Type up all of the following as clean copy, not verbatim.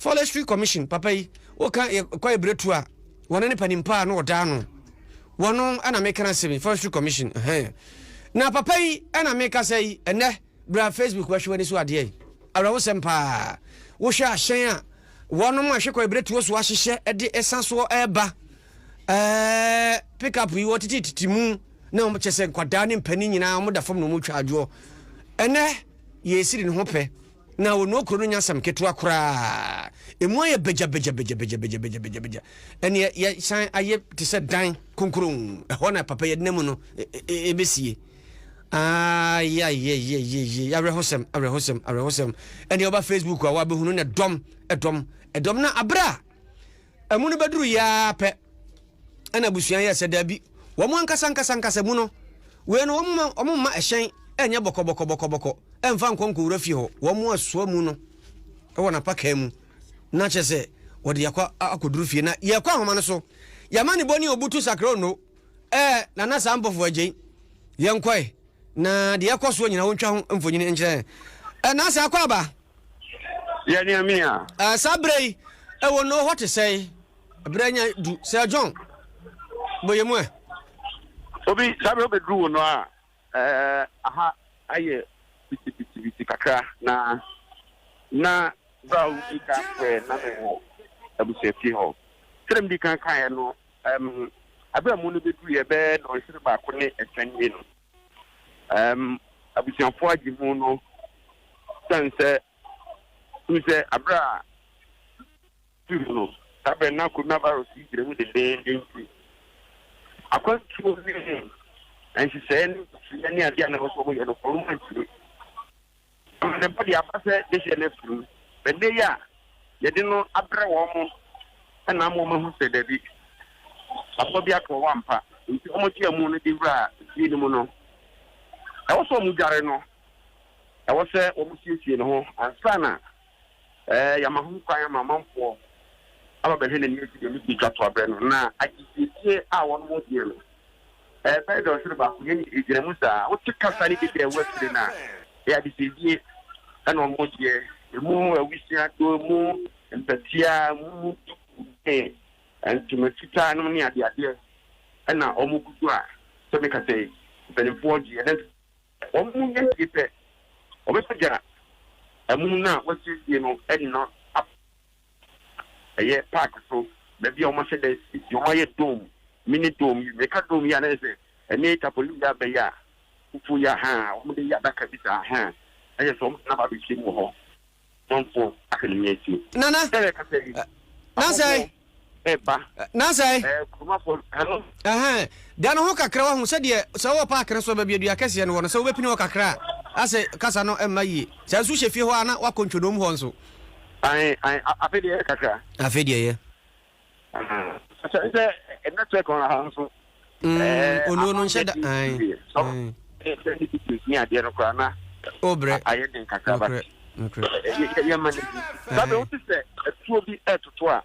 Forestry Commission papa yi, woka yɛ kɔ ebiretu a, wɔne ne panin paa no ɔda ano. Wɔno ɛna meka no asɛm yi, Forestry Commission. Ɛhɛn. Na papa yi ɛna meka sɛ yi, ɛnɛ bra Facebook bɛhwɛ w'ani so adeɛ yi. Awerɛhosɛm paa. Wohwɛ ahyɛn a wɔnom ahwɛ kɔ ebiretuo so ahyehyɛ ɛde ɛsa soɔ ɛɛba. Ɛɛ pick up yi wɔtete mu na wɔn kyɛ sɛ nkwadaa ne mpanin nyinaa wɔn da fam na wɔn twa adwoɔ. Ɛnɛ yɛsiri ne ho pɛ. Na onua kuro no nyɛ asɛm ketewa koraa. Emu ayɛ bagyabagyabagyabagyabagya. Ɛneɛ yɛsan ayɛ te sɛ dan konkron. Ɛhɔ na papa yɛde mu no ɛbɛsie. Ayayɛyɛyɛyɛ awerɛhosɛm awerɛhosɛm awerɛhosɛm. Ɛneɛ ɔba Facebook a wabɛhunu na ɛdɔm ɛdɔm ɛdɔm na aberɛ a ɛmu no bɛduru yɛ ara pɛ ɛna abusua yɛ sɛ daabi wɔn ankasa ankasa ankasa mu no wei no wɔn mma wɔn mma ɛhyɛn ɛnyɛ bɔkɔbɔkɔbɔkɔbɔkɔ ɛmfa nkɔ nkɔwura fie hɔ wɔn asoa mu no ɛwɔ n'apakaa mu na kyerɛ sɛ wɔde akɔ akɔduru fie na yɛkɔ ahoma no so yɛma ne bɔ ne obutu sakra ono ɛɛ nana saa mpɔfo agyei yɛnkɔe na deɛ ɛkɔ soɔ nyina wɔntwa ho mfonyini nkyerɛ ɛna sɛ akɔ aba Yɛ nea me a. Ɛɛ saa berɛ yi ɛwɔ no hɔ te sɛe berɛ nya du Sir John bɔ yɛ mu ɛ. Obi saa berɛ wobɛduru wo no a ɛɛ aha ayɛ bitibitibiti kakra na na berɛ a wodi kan frɛ na mewɔ abusuafie hɔ. Sɛdeɛ medi kan kaeɛ no ɛm aberɛ a mu no bɛduruiɛ bɛyɛ dɔnhwere baako ne ɛfɛ nie no Um, abusuafoɔ agye mu no sɛn sɛ tumi sɛ abere a tumi no saa bɛn na coronavirus yi gyina mu dendeenden nti akwantuo ne nhyehyɛeɛ ne nsusuiɛ ne adeɛ a na ɛwɔ sɛ wɔyɛ no wɔn antumi. Amanneɛbɔ de aba sɛ dehyeɛ no afiri mu. Ɛnnɛ yi a yɛde no abrɛ wɔn na ama wɔahu sɛ dabi, aboa bi ato hɔ ampa. Enti wɔgye amu no de wura fie no mu no, ɛwɔ sɛ wɔdware no, ɛwɔ sɛ wɔsiesie ne ho ansa na yɛama ho kwan ama amanfoɔ aba bɛhwɛ n'ani agye deɛ ne twa to abrɛ no. Na agyesiesie a wɔn deɛ no, ɛbɛyɛ dɔnhwere baako yɛn gyina mu saa. Wote kasa ne dede a ɛwɔ akyire no a, ɛyɛ adesiesie ɛna wɔn deɛ. Emu awisia do, emu mpɛtea, emu duku ne ntoma fitaa nom ne adeadeɛ ɛna wɔn gu so a sɛ meka sɛ mpanimfoɔ gye ɛnɛ wɔn nyɛ sie pɛ wɔbɛpagya ɛmu no a wɔasiesie no ɛde no ɛyɛ park so baabi a wɔahyɛ dɛ siesie wɔn ayɛ dome mini dome yi meka dome yi a na yɛ sɛ ɛne tapoli yi abɛyɛ a fufuo yi a ha wɔn de yɛ adaka bi saa ha ɛyɛ sɛ wɔn de naba abɛhyɛ mu wɔ hɔ wɔnfo ahwɛ ne nyɛ akyi. Nana sɛ kasa yi nansɛe ɛba nansɛe kurumafoɔ hello. Ɛhɛn da no ho kakra wahu sɛdeɛ sɛ wowɔ park no so baabi adua kɛseɛ no wɔ no sɛ wobɛpini hɔ kakra a asɛ kasa no ɛmma yie sɛ nso hyɛ fie hɔ a na wakɔ ntwonom hɔ nso. Ae ae afei deɛ yɛ kakra. Afei deɛ yɛ. Sɛ sɛ network wɔ ha nso. Onuo no nhyɛ da. Ae. Ne adeɛ no koraa na. O brɛ. Ayɛ den kakra ba. Nokorɛ nokorɛ. Yɛ ma ne bi. Sabe wote sɛ ɛtuo bi ɛtoto a.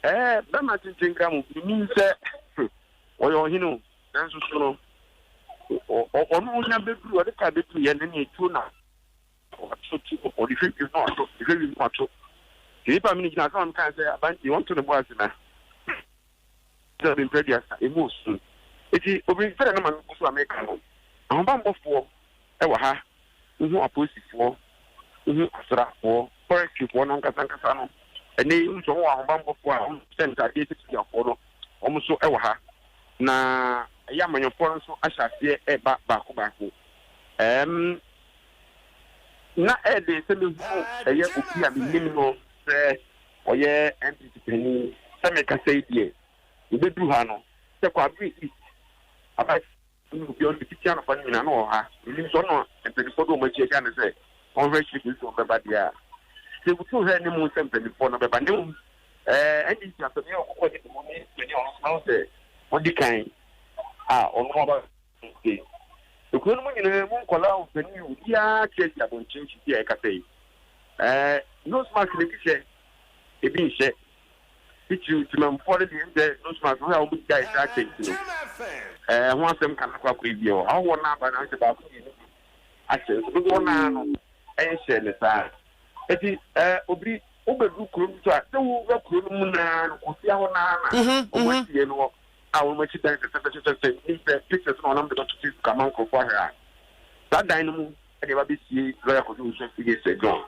Ɛɛ bɛma tenten kra mu menim sɛ ɔyɛ ɔhene o nanso so no ɔno onya bɛduru ɔde kaa bɛduru yɛ ne ne etuo na wato tu ɔde hwɛ wiem na wato de hwɛ wiem na wato nnipa mi gyina asɛm a meka sɛ abanti wɔnto ne bo ase na sɛ mempɛ aduasa emu osu eti obi sɛ ne ma no so a meka no ahobammɔfoɔ ɛwɔ ha wohu apolisifoɔ wohu asraafoɔ forestryfoɔ no ankasa ankasa no ɛnɛ yi nso wɔwɔ ahobammɔfoɔ a wɔhyɛ ntaadeɛ sɛ sogyafoɔ no wɔn nso ɛwɔ ha na ɛyɛ amanyɔfoɔ no nso ahyɛ aseɛ ɛreba baako baako na ɛde sɛ mehu ɛyɛ obi a menim no sɛ ɔyɛ NPP panin sɛ mekasa yi deɛ yɛbɛduru ha no sɛ Kwabre East aba ne obi a ɔne fiti anɔpa no nyinaa na ɔwɔ ha menim sɛ ɔno mpanimfoɔ de wɔn akyi agya no sɛ ɔnhwɛ akyiri kɔsi sɛ ɔbɛba deɛ a sɛ wotu hwɛ anim sɛ mpanimfoɔ no bɛba ne mmom NDC asɛm yɛ ɔkɔkɔ ne mu ne panin a ɔno nso sɛ ɔdi kan a ɔno aba ekuro no mu nyinaa mu nkɔla mpanin obiara te asi abɔnten sisi a ɛkasa yi nose mask na ebi hyɛ ebi nhyɛ titiriw timanfoɔ no deɛ nsɛ nose mask hɔ a wɔn gya ɛhyɛ akyɛ nti no ho asɛm ka n'akɔ akɔ ebi hɔ ahɔhoɔ no aba na nhyɛ baako mmienu bi ahyɛ nso dodoɔ naa no ɛnhyɛ ne saa eti obi. Wobɛduru kuro no so a, sɛ wowura kuro no mu naa no, kɔsia hɔ naa na wɔn asie no hɔ a wɔn akyi dan fɛfɛfɛfɛfɛ. Nim sɛ pictures na wɔnam de bɛto Facebook ama nkurɔfoɔ ahwɛ a, saa dan no mu ɛna ɛba bɛsie lɔya Kwadwo Owusu Afriyie Sir John.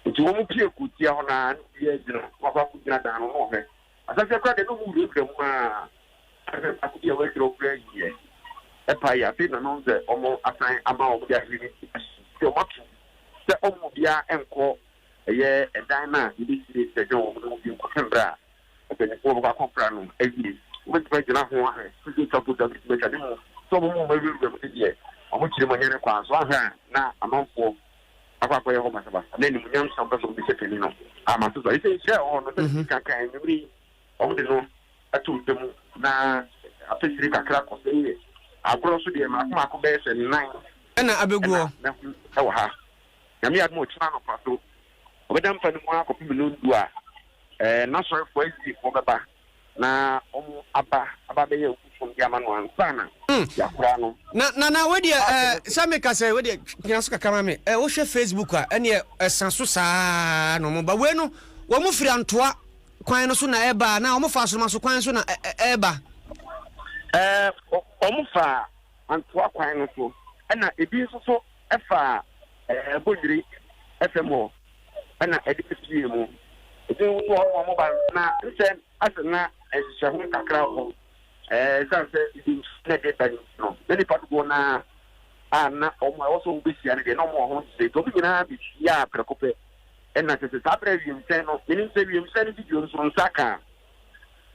Nti wɔn pie kɔtia hɔ naa na obiara gyina na wakɔ akɔgyina dan no na ɔhwɛ. Asaseɛ koraa deɛ na wɔn wurawura mu aa. Ahwɛ baako bi a wɔadwira koraa yie ɛpae afei na no sɛ wɔn asan ama wɔn de ahwɛ no bi ahyɛ nti wɔn ato sɛ wɔn obiara nkɔ ɛyɛ ɛdan no a yɛbɛsie sɛ dwon wɔn no mu bio kɔpem berɛ a mpanimfoɔ bɛkɔ akɔkora no awie. Wobɛtumi agyina ho ahwɛ sɛ twa mpo bɛtumi atwa ne mu sɛ wɔn mu awurawura mu no deɛ wɔn kyerɛ mu anyɛ ne kwan so ahwɛ a na amanfoɔ akɔ akɔyɛ hɔ basabasa na animuonyam hyɛ wɔn pɛ sɛ wɔbɛhyɛ panin no ama so so ɛsɛ nhyira ɛwɔ hɔ no sɛ kankan anwummere yi wɔn de no ato mpa mu na apɛsire kakra kɔ sɛ yɛ agorɔ so deɛ mako mako bɛyɛ sɛ nnan ɛna abɛgu hɔ ɛna mɛho ɛwɔ ha. Nyame adom a ɔkyena anɔpa so ɔbɛda mpa no mu ara kɔpem nnɔndu a ɛɛ n'asɔrefoɔ awiefoɔ bɛba na wɔn aba aba abɛyɛ awufosom de ama no ansa na yɛakora no. Na na na wedeɛ ɛɛ sɛ meka sɛ wedeɛ gyina so kakra ma me ɛɛ wohwɛ Facebook a ɛneɛ ɛsa so saa na wɔn ba wei no wɔn firi Antoa kwan no so na ɛba na wɔn fa Asoroma so kwan so na ɛɛba. Ɛɛ wɔn fa Antoa kwan no so ɛna ebi nso so ɛfa Bonyere fam hɔ na ɛde bepue mu. Ebinom nso wɔ hɔ a wɔba na nsɛ asɛ na nhyehyɛ ho kakra wɔ hɔ. Ɛsiane sɛ nsu na ɛde ba no nti no, na nnipa dodoɔ no ara a na wɔn a ɛwɔ sɛ wɔbɛhyia no deɛ na wɔn wɔ ho nhyehyɛ nti wɔn nyinaa bɛhyiaa prɛko pɛ. Ɛna kyerɛ sɛ saa berɛ a wiemhyɛn no, menim sɛ wiemhyɛn no video nso nsa ka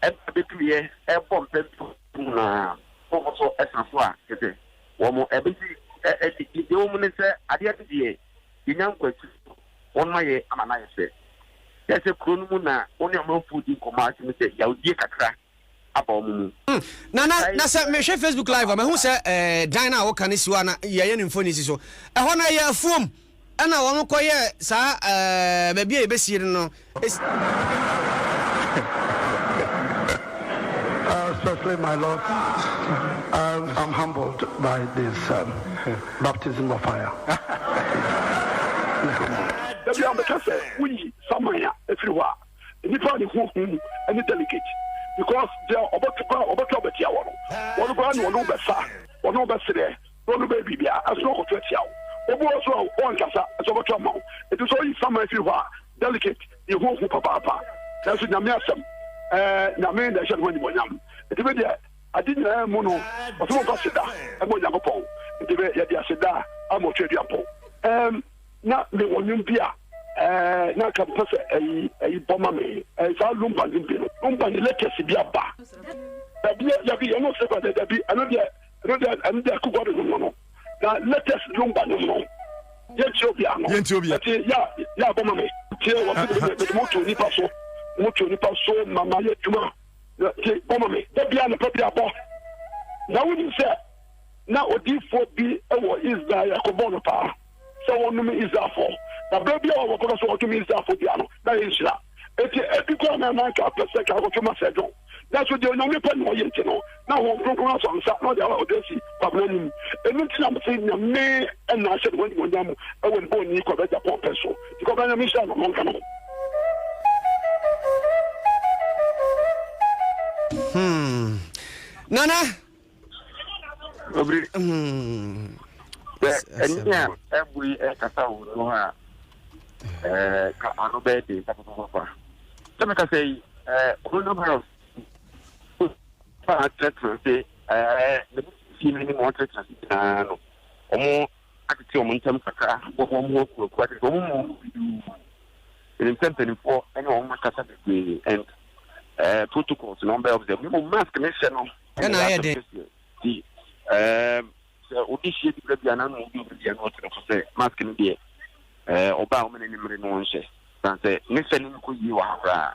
a ɛba bɛduruiɛ ɛrebɔ mpɛmpɛ mu na wɔn nso ɛsa so a kyerɛ sɛ Wɔn ɛbɛsi ɛ ɛ deɛ ɛwɔ mu ne sɛ adeɛ no deɛ yɛnya nkwati so wɔn ayɛ ama no ayɛ fɛ. Kyerɛ sɛ kuro no mu na wo ne ɔmanfoɔ di nkɔmmɔ a wotumi sɛ yawdie kakra aba wɔn mu. Hmm, Nana, na sɛ mehwɛ Facebook live a, mahu sɛ eh, dan no a woka no si hɔ a na yɛyɛ no mfoni si so. Ɛhɔ no ɛyɛ afuom ɛna wɔn kɔyɛɛ saa eh, baabi a yɛbɛsie no no. Especially my Lord, I'm, I'm humbled by this um, baptism of fire. Da bi a meka sɛ woyi saman a ɛfiri hɔ a nnipa ne ho hu ne delegate because deɛ ɔbɛto kora ɔbɛto abɛtia wɔ no wɔn koraa ne ɔno bɛsa ɔno bɛserɛ na ɔno bɛyɛ biribiara ɛso na ɔkɔto atia wo obi wɔ so a ɔnkasa ɛsɛ ɔbɛto ama wo ɛti sɛ ɔyi saman firi hɔ a Delicate yɛ ho hu papaapa nanso Nyame asɛm ɛɛ Nyame na ɛhyɛ ne ho animuonyam nti me deɛ ade nyinaa mu no ɔsɛ momfa aseda ɛma Onyankopɔn nti me yɛde aseda ama Otweaduampɔn. Ɛɛm na me wɔ nwom bi a ɛɛ na nka mepɛ sɛ ɛyi ɛyi bɔ ma me ɛɛ saa lumba nwom bi no lumba ne latest bi aba dabi dabi ɛno sɛ dabi dabi ɛno deɛ ɛno deɛ ɛno deɛ akokɔ de no no. Na latest lumba nwom no yɛntie obiara no yɛntie obiara ɛti yɛ yɛ abɔ ma me tie wɔ se mede mede mo to nipa so mo to nipa so ma ma yɛ adwuma ti bɔ ma me da bia nɔpɛ bia bɔ na wonim sɛ na odiifoɔ bi wɔ Israel akɔbɔ no paa sɛ wɔnome Israelfoɔ na berɛ bi a wɔkɔka sɛ wɔdome Israelfoɔ bia no na yɛ nhyira eti ebi koraa na na nka apɛ sɛ nka akɔto ma sɛ dwon Nanso deɛ Onyame pɛ na ɔyɛ nti no, na Honhom Kronkron asɔ nsa na ɔde ɔde asi Kwabena anim. Ɛno nti na mese Nyame na ahyɛ ne ho animuonyam wɔ ne bɔɔni Kwabena Agyapong pɛ so. Nti Kwabena Nyame nhyira no na ɔnka ne ho. Hmm. Nana. Obiri. Hmm. Sɛ ɛni a ɛbu yi ɛkasa wɔ no ha ɛɛ ka ano bɛyɛ den papapapa. Sɛ meka sɛ yi ɛɛ coronavirus fa atenatena ase ɛɛ ne fie no anim wɔn atenatena ase nyinaa no wɔn atete wɔn ntam kakra bɔ wɔn ho akuakuo atete wɔn mu biduu. Ɛnim sɛ mpanimfoɔ ɛne wɔn akasa bebree and ɛɛ protocols na wɔn bɛ observe. Ne mu mask ne hyɛ no ɛna ayɛ den. Ti ɛɛ sɛ obi hyia bi baabi a n'ano obi obi deɛ no ɔtene fo sɛ mask no deɛ ɛɛ ɔbaa a wɔn n'anim mmere no nhyɛ san sɛ ne hyɛ no nkɔ yie wɔ ha koraa.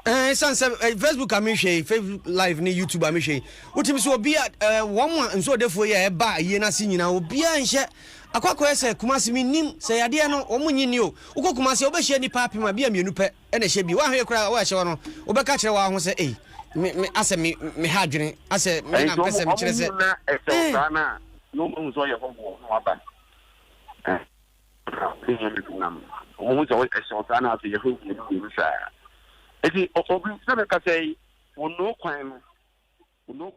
Ɛɛ san sɛ eh, Facebook a mehwɛ yi Facebook live ne YouTube a mehwɛ yi wotumi sɛ obi a ɛɛ wɔn a nsuodefoɔ yi a ɛba ayie n'ase nyinaa obiara nhyɛ akɔakɔyɛ sɛ Kumasi menim sɛ yadeɛ no wɔn nyi ni o wokɔ Kumasi a wobɛhyia nnipa apem a bi a mmienu pɛ ɛna ɛhyɛ bi woahwɛ koraa woahyɛ hɔ no wobɛka kyerɛ wɔn ho sɛ ei me me asɛ me me ha adwene asɛ me na mpɛ sɛ mekyerɛ sɛ ɔmo na ɛsɛ saa na na ɔmo ahu sɛ ɔyɛ hɔhoɔ na waba na ɔde nneɛma bi nam. Wɔhu sɛ ɛhyɛ wo saa na afei yɛhwɛ mmienu mmienu saa. Eti obi sɛ mekasa yi, wɔnnoo kwan no, wɔnnoo.